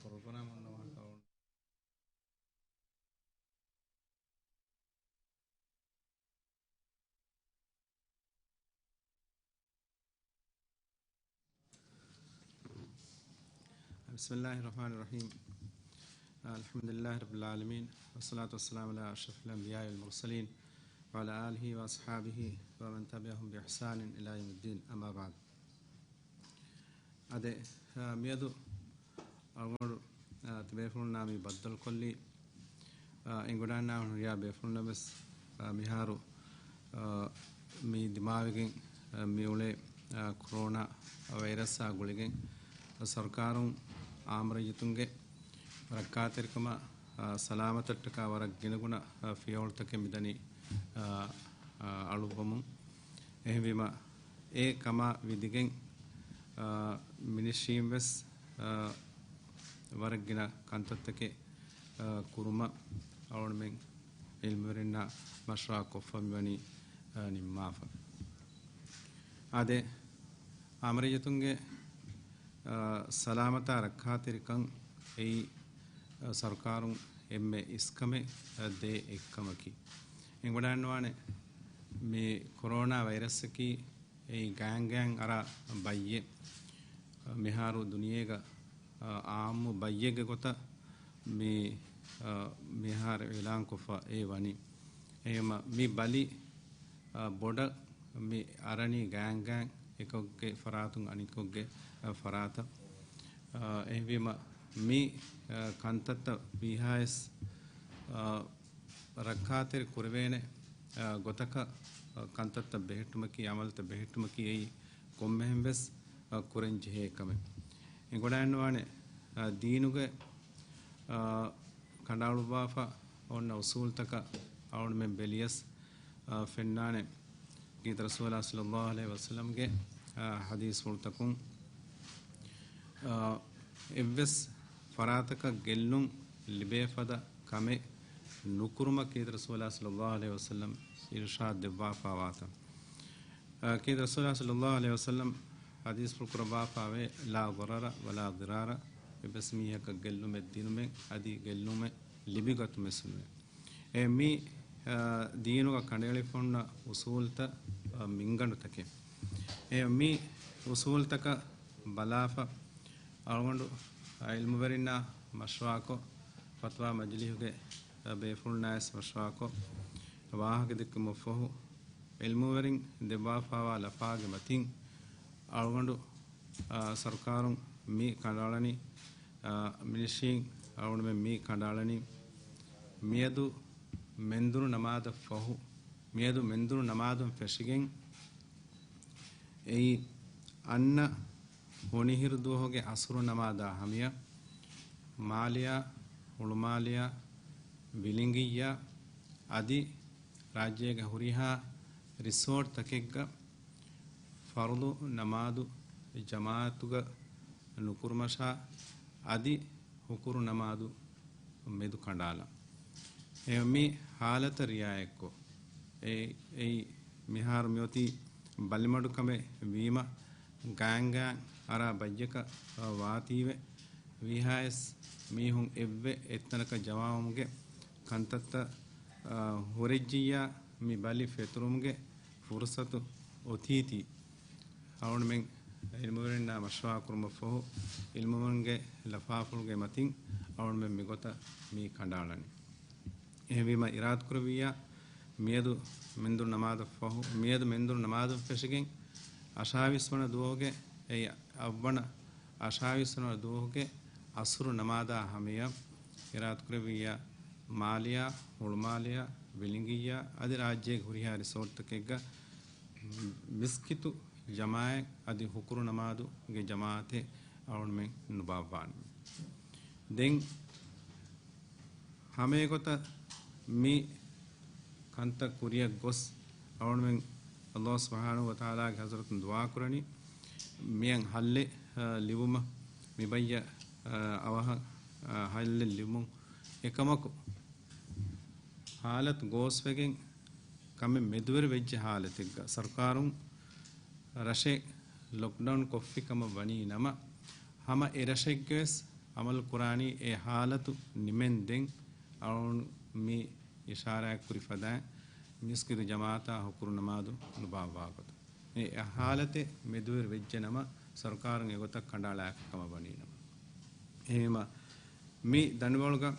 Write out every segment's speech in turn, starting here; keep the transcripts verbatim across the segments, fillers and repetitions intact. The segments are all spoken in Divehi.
ޕްރޮގްރާމް އޮންނަ ވާހަކަ އޮން. بسم الله الرحمن الرحيم. الحمد لله رب العالمين، والصلاة والسلام على أشرف الأنبياء والمرسلين، وعلى آله وأصحابه ومن تبعهم بإحسان إلى يوم الدين، أما بعد. އާދެ، އާ، މިއަދު އަޅުގަނޑު، އާ، ތިބޭފުޅުންނާ މި ބައްދަލުކޮށްލީ، އާ، އެނގިވަޑައިގަންނަވާ ހުރިހާ ބޭފުޅުންނަށް ވެސް، އާ، މިހާރު، އާ، މި ދިމާވެގެން، އާ، މިއުޅޭ، އާ، ކޮރޯނާ ވައިރަސްއާ ގުޅިގެން، އާ، ސަރުކާރުން އާއްމު ރައްޔިތުންގެ ރައްކާތެރިކަމާ، އާ، ސަލާމަތަށްޓަކާ ވަރަށް ގިނަގުނަ، އާ، ފިޔަވަޅުތަކެއް މިދަނީ، އާ، އާ، އަޅުއްވަމުން. އެހެންވީމަ، އެ ކަމާ ވިދިގެން، އާ، މިނިސްޓްރީން ވެސް، އާ، ވަރަށް ގިނަ ކަންތައްތަކެއް، އާ، ކުރުމަށް އަޅުގަނޑުމެން އިލްމުވެރިންނާ މަޝްވަރާ ކޮށްފަ މިވަނީ، އާ، ނިންމާފަ. އާދެ، އާއްމު ރައްޔިތުންގެ، އާ، ސަލާމަތާ ރައްކާތެރިކަން އެއީ، އާ، ސަރުކާރުން އެންމެ އިސްކަމެއް، އާ، ދޭ އެއްކަމަކީ. އެނގިވަޑައިގަންނަވާނެ މި ކޮރޯނާ ވައިރަސްއަކީ އެއީ ގާތްގާތް އަރާ ބައްޔެއް. މިހާރު ދުނިޔޭގަ، އާ، އާއްމު ބައްޔެއްގެ ގޮތަށް މި، އާ، މިހާރު އިޢުލާންކޮށްފަ އެ ވަނީ. އެހެންވީމަ މި ބަލި، އާ، ބޮޑަށް މި އަރަނީ ގާތްގާތް އެކަކުގެ ފަރާތުން އަނެކަކުގެ، އާ، ފަރާތަށް. އާ، އެހެންވީމަ މި، އާ، ކަންތައްތައް ވީހާވެސް، އާ، ރައްކާތެރި ކުރެވޭނެ، އާ، ގޮތަކަށް، އާ، ކަންތައްތައް ބެހެއްޓުމަކީ، އަމަލުތައް ބެހެއްޓުމަކީ އެއީ ކޮންމެހެން ވެސް، އާ، ކުރަން ޖެހޭ ކަމެއް. އެނގިވަޑައިގަންނަވާނެ، އާ، ދީނުގެ، އާ، ކަނޑައަޅުއްވާފަ އޮންނަ އުސޫލްތަކަށް އަޅުގަނޑުމެން ބެލިޔަސް، އާ، ފެންނާނެ ކީރިތި ރަސޫލާ ޞައްލައްލާހު ޢަލައިހި ވަސައްލަމްގެ، އާ، ޙަދީޘްފުޅުތަކުން، އާ، އެއްވެސް ފަރާތަކަށް ގެއްލުން ލިބޭ ފަދަ ކަމެއް ނުކުރުމަށް ކީރިތި ރަސޫލާ ޞައްލައްލާހު ޢަލައިހި ވަސައްލަމް އިރުޝާދު ދެއްވާފާވާތަން. އާ، ކީރިތި ރަސޫލާ ޞައްލައްލާހު ޢަލައިހި ވަސައްލަމް ޙަދީޘްފުޅު ކުރައްވާފާވޭ، لا ضرر ولا ضرار، އެއްވެސް މީހަކަށް ގެއްލުމެއް ދިނުމެއް އަދި ގެއްލުމެއް ލިބިގަތުމެއް ނުވޭ. އެ މި، އާ، ދީނުގަ ކަނޑައެޅިފަ އޮންނަ އުސޫލްތައް، އާ، މިންގަނޑުތަކެއް. އެ މި އުސޫލްތަކަށް ބަލާފަ، އަޅުގަނޑު އިލްމުވެރިންނާ މަޝްވަރާކޮށް، ފަތުވާ މަޖިލީހުގެ ބޭފުޅުންނާވެސް މަޝްވަރާކޮށް، ވާހަކަ ދެއްކުމަށްފަހު، އިލްމުވެރިން ދެއްވާފާވާ ލަފާގެ މަތިން، އަޅުގަނޑު، އާ، ސަރުކާރުން މި ކަނޑައަޅަނީ، އާ، މިނިސްޓްރީން އަޅުގަނޑުމެން މި ކަނޑައަޅަނީ، މިއަދު މެންދުރު ނަމާދަށް ފަހު، މިއަދު މެންދުރު ނަމާދުން ފެށިގެން، އެއީ އަންނަ ހޮނިހިރު ދުވަހުގެ އަސުރު ނަމާދާ ހަމަޔަށް، މާލެއާ، ހުޅުމާލެއާ، ވިލިނގިއްޔާ އަދި ރާއްޖޭގެ ހުރިހާ ރިސޯޓްތަކެއްގަ ފަރުޟު ނަމާދު ޖަމާޢަތުގަ ނުކުރުމަށާ އަދި ހުކުރު ނަމާދު މެދު ކަނޑާލަން. އެ މި ހާލަތަށް ރިޢާޔަތްކޮށް، އެ، އެއީ މިހާރު މިއޮތީ ބަލިމަޑުކަމެއް ވީމަ، ގާތްގާތް އަރާ ބައްޔަކަށް ވާތީވެ، ވީހާވެސް މީހުން އެއްވެ އެއްތަނަކަށް ޖަމާވުމުގެ ކަންތައްތައް، އާ، ހުރެއްޖިއްޔާ މި ބަލި ފެތުރުމުގެ ފުރުޞަތު އޮތީތީ، އަޅުގަނޑުމެން އިލްމުވެރިންނާ މަޝްވަރާ ކުރުމަށްފަހު، އިލްމުވެރިންގެ ލަފާފުޅުގެ މަތިން އަޅުގަނޑުމެން މިގޮތަށް މި ކަނޑައަޅަނީ. އެހެންވީމަ، އިރާދަކުރެއްވިއްޔާ، މިއަދު މެންދުރު ނަމާދަށް ފަހު، މިއަދު މެންދުރު ނަމާދުން ފެށިގެން އަށާވީސް ވަނަ ދުވަހުގެ، އެއީ އަށްވަނަ އަށާވީސް ވަނަ ދުވަހުގެ އަސުރު ނަމާދާ ހަމަޔަށް އިރާދަކުރެއްވިއްޔާ، މާލެއާ، ހުޅުމާލެއާ، ވިލިނގިއްޔާ އަދި ރާއްޖޭގެ ހުރިހާ ރިސޯޓްތަކެއްގަ މިސްކިތު ޖަމާޢަތް އަދި ހުކުރު ނަމާދުގެ ޖަމާޢަތެއް އަޅުގަނޑުމެން ނުބާއްވާނެ. ދެން ހަމައެގޮތަށް މި ކަންތައް ކުރިއަށް ގޮސް، އަޅުގަނޑުމެން ﷲ ސުބްޙާނަހޫ ވަތަޢާލާގެ ޙަޟްރަތުން ދުޢާ ކުރަނީ، މިއަށް ޙައްލެއް، އަ، ލިބުމަށް، މި ބައްޔަށް، އަ، އަވަހަށް، އަ، ޙައްލެއް ލިބުމުން. އެކަމަކު، ޙާލަތު ގޯސްވެގެން ކަމެއް މެދުވެރި ވެއްޖެ ޙާލަތެއްގަ، ސަރުކާރުން ރަށެއް ލޮކްޑައުން ކޮށްފި ކަމަށް ވަނީ ނަމަ، ހަމަ އެ ރަށެއްގެ ވެސް އަމަލު ކުރާނީ އެ ހާލަތު ނިމެންދެން އަޅުގަނޑު މި އިޝާރާތް ކުރި ފަދައިން މިސްކިތު ޖަމާޢަތާ ހުކުރު ނަމާދު ނުބާއްވާ ގޮތަށް. އެ ހާލަތެއް މެދުވެރި ވެއްޖެ ނަމަ، ސަރުކާރުން އެގޮތަށް ކަނޑައަޅާފަ ކަމަށް ވަނީ ނަމަ. އެހެންވީމަ، މި ދަނޑިވަޅުގަ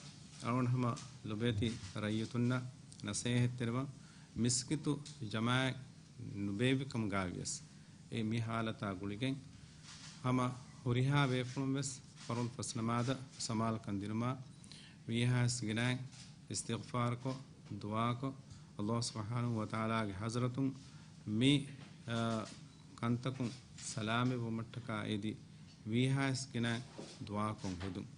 އަޅުގަނޑު ހަމަ ލޮބުވެތި ރައްޔިތުންނަށް ނަސޭހަތްތެރިވަން، މިސްކިތު ޖަމާޢަތް ނުބޭއްވި ކަމުގައި ވިޔަސް، އެ މި ހާލަތާ ގުޅިގެން ހަމަ ހުރިހާ ބޭފުޅުން ވެސް ފަރުޟު ފަސް ނަމާދަށް ސަމާލުކަން ދިނުމާ، ވީހާވެސް ގިނައިން އިސްތިޣްފާރުކޮށް، ދުޢާކޮށް، އަލްލާހު ސުބްޙާނަހު ވަތަޢާލާގެ ޙަޟްރަތުން މި، އާ، ކަންތަކުން ސަލާމަތްވުމަށްޓަކާ އެދި، ވީހާވެސް ގިނައިން ދުޢާކޮށް ހެދުން.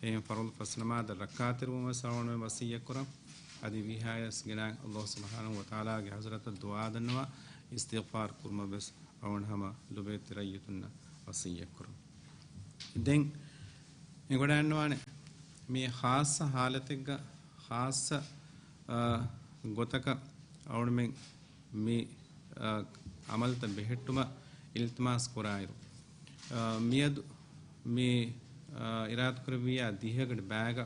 އެހެން ފަރުޟު ފަސް ނަމާދަށް ރައްކާތެރިވުން ވެސް އަޅުގަނޑުމެން ވަޞިއްޔަތް ކުރަން. އަދި ވީހާވެސް ގިނައިން އަލްލާހު ސުބްޙާނަހު ވަތަޢާލާގެ ޙަޟްރަތަށް ދުޢާ ދަންނަވާ، އިސްތިޣްފާރު ކުރުމަށް ވެސް އަޅުގަނޑު ހަމަ ލޮބުވެތި ރައްޔިތުންނަށް ވަޞިއްޔަތް ކުރަން. ދެން އެނގިވަޑައިގަންނަވާނެ، މި ޚާއްޞަ ޙާލަތެއްގަ ޚާއްޞަ، އާ، ގޮތަކަށް އަޅުގަނޑުމެން މި، އާ، ޢަމަލުތައް ބެހެއްޓުމަށް އިލްތިމާސް ކުރާއިރު، އާ، މިއަދު މި، އާ، އިރާދަކުރެއްވިއްޔާ ދިހަގަޑި ބައިގަ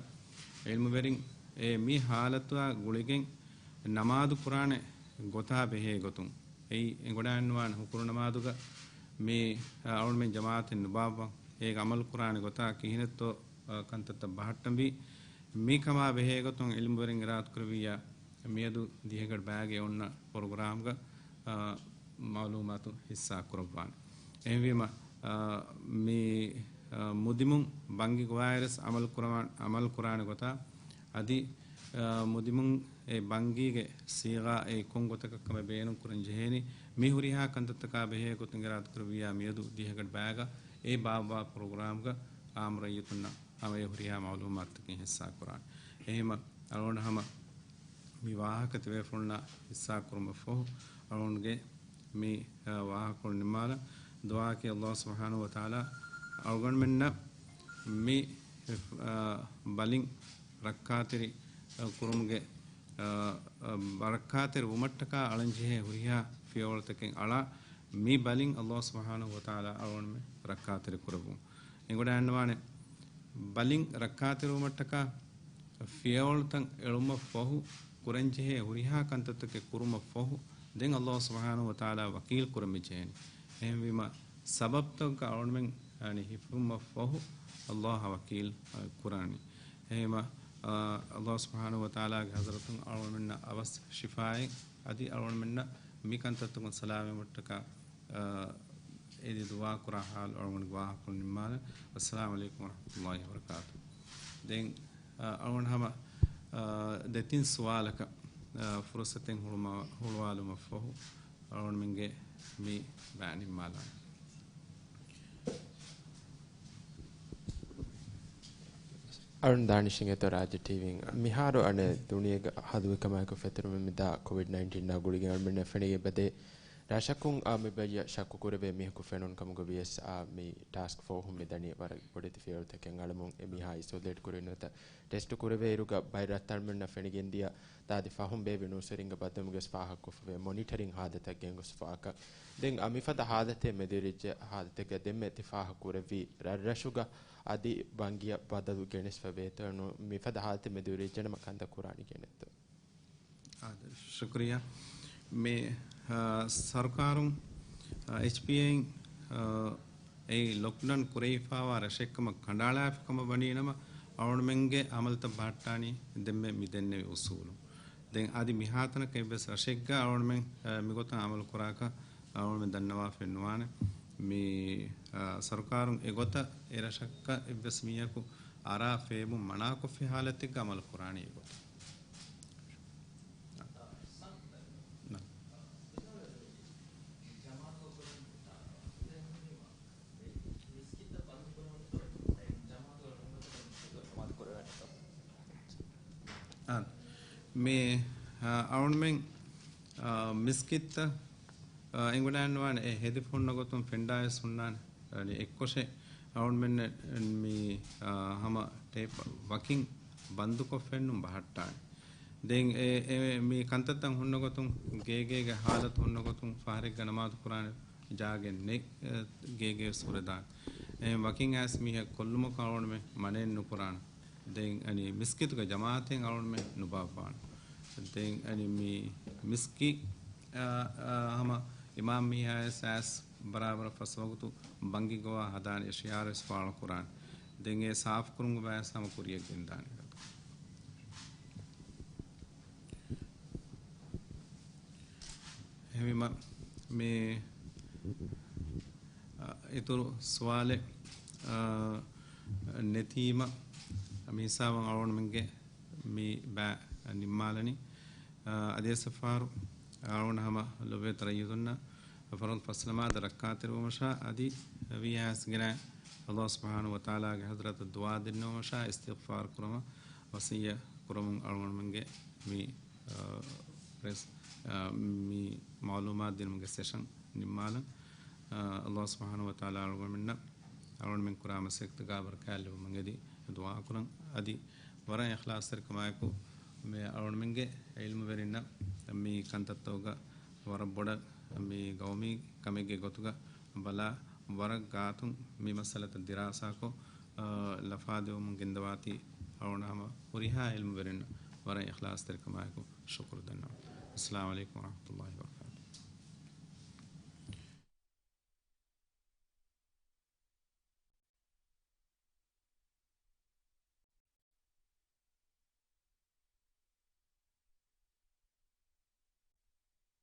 ޢިލްމުވެރިން އެ މި ޙާލަތާ ގުޅިގެން ނަމާދު ކުރާނެ ގޮތާ ބެހޭ ގޮތުން، އެއީ އެނގިވަޑައިގަންނަވާނެ ހުކުރު ނަމާދުގަ މި، އަ، އަޅުގަނޑުމެން ޖަމާޢަތެއް ނުބާއްވަން، އޭގަ ޢަމަލު ކުރާނެ ގޮތާ ކިހިނެއްތޯ، އަ، ކަންތައްތައް ބަހައްޓަންވީ. މި ކަމާ ބެހޭ ގޮތުން ޢިލްމުވެރިން އިރާދަކުރެއްވިއްޔާ، މިއަދު ދިހަގަޑި ބައިގެ އޮންނަ ޕްރޮގްރާމްގަ، އަ، މަޢުލޫމާތު ހިއްސާ ކުރައްވާނެ. އެހެންވީމަ، އަ، މި، އަ، މުދިމުން ބަންގި ގޮވާއިރުވެސް ޢަމަލު ކުރަވާ-، ޢަމަލު ކުރާނެ ގޮތާ، އަދި، އަ، މުދިމުން އެ ބަންގީގެ ޞީޣާ އެއީ ކޮން ގޮތަކަށް ކަމެއް ބޭނުން ކުރަން ޖެހޭނީ، މި ހުރިހާ ކަންތައްތަކާ ބެހޭ ގޮތުން އިރާދަކުރެއްވިއްޔާ މިއަދު ދިހަގަޑި ބައިގަ އެ ބާއްވާ ޕްރޮގްރާމްގަ ޢާއްމު ރައްޔިތުންނަށް ހަމަ އެ ހުރިހާ މަޢުލޫމާތުތަކެއް ހިއްސާ ކުރާނެ. އެހެންވީމަ، އަޅުގަނޑު ހަމަ މި ވާހަކަ ތިބޭފުޅުންނާ ހިއްސާ ކުރުމަށް ފަހު، އަޅުގަނޑުގެ މި، އަ، ވާހަކަކޮޅު ނިންމާލަން. ދުޢާއަކީ އަލްލާހު ސުބްޙާނަހު ވަތަޢާލާ އަޅުގަނޑުމެންނަށް މި، އަ، ބަލިން ރައްކާތެރި، އަ، ކުރުމުގެ، އަ، އަ، ރައްކާތެރި ވުމަށްޓަކާ އަޅަންޖެހޭ ހުރިހާ ފިޔަވަޅުތަކެއް އަޅާ، މި ބަލިން އަލްލާހު ސުބްޙާނަހު ވަތަޢާލާ އަޅުގަނޑުމެން ރައްކާތެރި ކުރެއްވުން. އެނގިވަޑައިގަންނަވާނެ، ބަލިން ރައްކާތެރިވުމަށްޓަކާ ފިޔަވަޅުތައް އެޅުމަށް ފަހު، ކުރަންޖެހޭ ހުރިހާ ކަންތައްތަކެއް ކުރުމަށް ފަހު، ދެން އަލްލާހު ސުބްޙާނަހު ވަތަޢާލާ ވަކީލް ކުރަން މިޖެހޭނެ. އެހެންވީމަ، ސަބަބުތަކުގަ އަޅުގަނޑުމެން، އަނި، ހިފުމަށް ފަހު، އަލްލާހަށް ވަކީލް، އަ، ކުރާނީ. އެހެންވީމަ، އަ، އަލްލާހު ސުބްޙާނަހު ވަތަޢާލާގެ ޙަޟްރަތުން އަޅުގަނޑުމެންނަށް އަވަސް ޝިފާއެއް، އަދި އަޅުގަނޑުމެންނަށް މި ކަންތައްތަކުން ސަލާމަތްވުމަށްޓަކާ، އަ، އެދި ދުޢާ ކުރާ ޙާލު އަޅުގަނޑުގެ ވާހަކަކޮޅު ނިންމާލަން. އައްސަލާމު ޢަލައިކުމް ވަރަޙްމަތުﷲި ވަބަރަކާތުހު. ދެން، އަ، އަޅުގަނޑު ހަމަ، އަ، ދެތިން ސުވާލަކަށް، އަ، ފުރުޞަތެއް ހުޅުމަ-، ހުޅުވާލުމަށް ފަހު، އަޅުގަނޑުމެންގެ މި ބައި ނިންމާލާނެ. އަޅުން ދާނިޝިނގޭތޯ ރާއްޖެ ޓީވީން މިހާރު އަނެއް ދުނިޔޭގަ ހަލުވިކަމާއެކު ފެތުރުމެއް މިދާ ކޮވިޑް ނައިންޓީންއާ ގުޅިގެން އަޅުމެންނަށް ފެނިގެން އެބަދޭ ރަށަކުން އާ މި ބައްޔަށް ޝައްކު ކުރެވޭ މީހަކު ފެނުނު ކަމުގަ ވިޔަސް އާ މި ޓާސްކް ފޯހުން މި ދަނީ ވަރަށް ބޮޑެތި ފިޔަވަޅުތަކެއް އަޅަމުން އެ މީހާ އިސޯލޭޓް ކުރި ނުވަތަ ޓެސްޓް ކުރެވޭއިރުގަ ބައެއް ރަށްތައް އަޅަމެންނަށް ފެނިގެންދިޔަ ތާދި ފަހުން ބޭއްވި ނޫސްވެރިންގެ ބައްދަލުމުގެ ފާހަގަކޮށްފަވޭ މޮނިޓަރިން ހާލަތަށް ގެންގޮސްފަ އަކަށް. ދެން އަ، މިފަދަ ހާލަތެއް މެދުވެރިއްޖެ ހާލަތެއްގަ ދެންމެ ތި ފާހަގަ ކުރެއްވީ ރަށްރަށުގަ އަދި ބަންގިއަށް ބަދަލު ގެނެސްފަ ވޭތޯ ނޫން މިފަދަ ހާލަތެއް މެދުވެރިއްޖެނަމަ ކަންތައް ކުރާނީ ގެނެއްތޯ؟ އާދެ، ޝުކުރިއްޔާ. މި، އާ، ސަރުކާރުން، އާ، އެޗްޕީއޭއިން، އާ، އެއީ ލޮކްޑައުން ކުރެވިފައިވާ ރަށެއްކަމަށް ކަނޑައަޅާފި ކަމަށް ވަނީ ނަމަ، އަޅުގަނޑުމެންގެ އަމަލުތައް ބަހައްޓާނީ ދެންމެ މި ދެންނެވި އުސޫލުން. ދެން އަދި މިހާތަނަކަށް އެއްވެސް ރަށެއްގަ އަޅުގަނޑުމެން، އާ، މިގޮތަށް އަމަލު ކުރާކަށް އަޅުގަނޑުމެން ދަންނަވާފައެއް ނުވާނެ. މި، އާ، ސަރުކާރުން އެގޮތަށް އެ ރަށަކަށް އެއްވެސް މީހަކު އަރާ ފޭބުން މަނާކޮށްފި ހާލަތެއްގަ އަމަލު ކުރާނީ އެގޮތަށް. އާ، މި، އާ، އަޅުގަނޑުމެން، އާ، މިސްކިތްތައް، އާ، އެނގިވަޑައިގަންނަވާނެ އެ ހެދިފަ ހުންނަ ގޮތުން ފެންޑާވެސް ހުންނާނެ. އަނި އެއްކޮށެއް އަޅުގަނޑުމެން މި، އާ، ހަމަ ޓޭޕް ވަކިން ބަންދުކޮށްފައެއްނު ބަހައްޓާނެ. ދެން އެ، އެ، މި ކަންތައްތައް ހުންނަ ގޮތުން، ގޭގޭގެ ހާލަތު ހުންނަ ގޮތުން، ފަހަރެއްގަ ނަމާދު ކުރާނެ ޖާގައެއް ނެތް، އެ، ގޭގޭ ވެސް ހުރެދާނެ. އެހެން ވަކިން އައިސް މީހެއް ކޮށްލުމަކަށް އަޅުގަނޑުމެން މަނައެއް ނުކުރާނެ. ދެން އަނި މިސްކިތުގެ ޖަމާޢަތެއް އަޅުގަނޑުމެން ނުބާއްވާނެ. ދެން އަނި މި މިސްކި، އާ، އާ، ހަމަ އިމާމް މީހާވެސް އައިސް ބަރާބަރަށް ފަސް ވަގުތު ބަންގި ގޮވާ ހަދާނެ އެ ޝިޢާރުވެސް ފާޅު ކުރާނެ. ދެން އެ ސާފު ކުރުމުގެ ބައިސް ހަމަ ކުރިޔަށް ގެންދާނެ. އެހެންވީމަ، މި، އަ، އިތުރު ސުވާލެއް، އަ، ނެތީމަ، މި ހިސާބަށް އަޅުގަނޑުމެންގެ މި ބައި ނިންމާލަނީ. އަ، އަދިވެސް އެއްފަހަރު އަޅުގަނޑު ހަމަ ލޮބުވެތި ރައްޔިތުންނަށް ފަރުޟު ފަސް ނަމާދަށް ރައްކާތެރިވުމަށާ އަދި ވީހާވެސް ގިނަ ﷲ ސުބްޙާނަހޫ ވަތަޢާލާގެ ޙަޟްރަތަށް ދުޢާ ދިންނެވުމަށާ އިސްތިޣްފާރު ކުރުމަށް ވަޞިއްޔަތް ކުރަމުން އަޅުގަނޑުމެންގެ މި، އަ، ޕްރެސް، އަ، މި މަޢުލޫމާތު ދިނުމުގެ ސެޝަން ނިންމާލަން. އަ، ﷲ ސުބްޙާނަހޫ ވަތަޢާލާ އަޅުގަނޑުމެންނަށް، އަޅުގަނޑުމެން ކުރާ މަސައްކަތުގަ ބަރަކާތް ލިބުމަށް އެދި ދުޢާ ކުރަން. އަދި ވަރަށް އިޚްލާޞްތެރިކަމާއެކު މި އަޅުގަނޑުމެންގެ ޢިލްމުވެރިންނަށް މި ކަންތައްތަކުގަ ވަރަށް ބޮޑަށް މި ގައުމީ ކަމެއްގެ ގޮތުގަ ބަލާ، ވަރަށް ގާތުން މި މައްސަލަތައް ދިރާސާކޮށް، އަ، ލަފާދެވުމުން ގެންދަވާތީ އަޅުގަނޑު ހަމަ ހުރިހާ ޢިލްމުވެރިންނަށް ވަރަށް އިޚްލާޞްތެރިކަމާއެކު ޝުކުރު ދަންނަވަން. އައްސަލާމު ޢަލައިކުމް ވަރަޙްމަތުﷲ ވަބަރަކާތުހު.